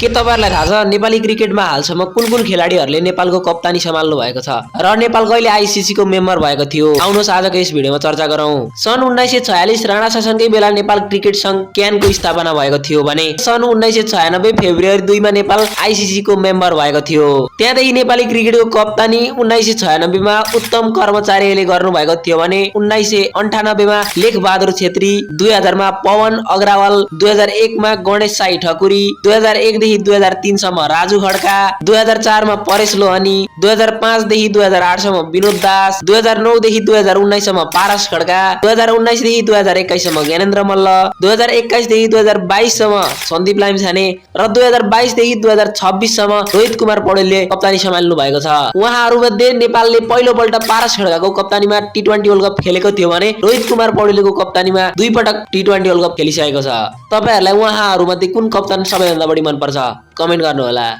के तपाईहरुलाई थाहा छ नेपाली क्रिकेटमा हालसम्म कुन कुन खेलाडीहरुले नेपालको कप्तानी सम्हाल्नु भएको छ र नेपाल कहिले आईसीसी को मेम्बर भएको थियो? आउनुहोस् आजको यस भिडियोमा चर्चा गरौँ। सन् 1946 राणा शासनकै बेला नेपाल क्रिकेट संघ क्यानको स्थापना भएको थियो भने सन् 1996 फेब्रुअरी 2 मा नेपाल आईसीसी को मेम्बर भएको थियो। त्यहाँदेखि नेपाली क्रिकेटको कप्तानी 1996 मा उत्तम कर्मचारीले गर्नु भएको थियो भने 1998 मा लेखबहादुर छेत्री, 2000 मा पवन अग्रवाल, 2001 मा गणेश साई ठकुरी, 2001 देखि 2003 सम्म राजु खड्का, 2004 मा परेश लोहनी, 2005 देखि 2008 सम्म विनोद दास, 2009 देखि 2019 सम्म पारस खड्का, 2019 देखि 2021 सम्म ज्ञानेन्द्र मल्ल, 2021 देखि 2022 सम्म सन्दीप लामिछाने र 2022 देखि 2026 सम्म रोहित कुमार पौडेलले कप्तानी सम्हाल्नु भएको छ। उहाँहरू मध्ये नेपालले पहिलो पल्ट पारस खड्काको कप्तानीमा टी20 वर्ल्ड कप खेलेको थियो भने रोहित कुमार पौडेलको कप्तानीमा 2 पटक टी20 वर्ल्ड कप खेलिसकेको छ। तपाईहरुलाई उहाँहरू मध्ये कुन कप्तान सबैभन्दा बढी मन पर्छ? कमेन्ट गर्नु होला।